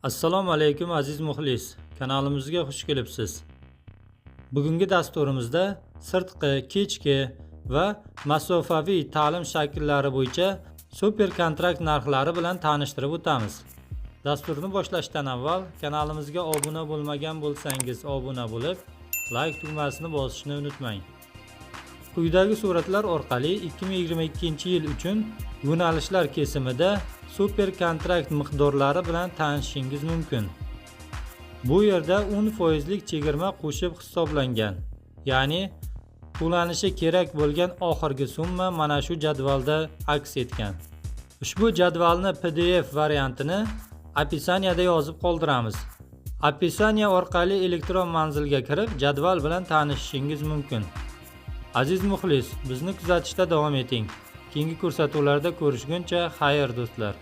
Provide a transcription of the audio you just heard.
Assalomu alaykum, aziz muxlis. Kanalimizga xush kelibsiz. Bugungi dasturimizda sirtqi, kechki va masofaviy ta'lim shakllari bo'yicha super kontrakt narxlari bilan tanishtirib o'tamiz. Dasturni boshlashdan avval kanalimizga obuna bo'lmagan bo'lsangiz, obuna bo'lib, like tugmasini bosishni unutmang. Quyidagi suratlar orqali 2022-yil uchun yo'nalishlar kesimida super kontrakt miqdorlari bilan tanishishingiz mumkin. Bu yerda 10 foizlik chegirma qo'shib hisoblangan. Ya'ni to'lanishi kerak bo'lgan oxirgi summa mana shu jadvalda aks etgan. Ushbu jadvalni PDF variantini описание da yozib qoldiramiz. Описание orqali elektron manzilga kirib, jadval bilan tanishishingiz mumkin. Aziz muxlis, bizni kuzatishda davom eting. Keyingi ko'rsatuvlarda ko'rishguncha xayr, do'stlar.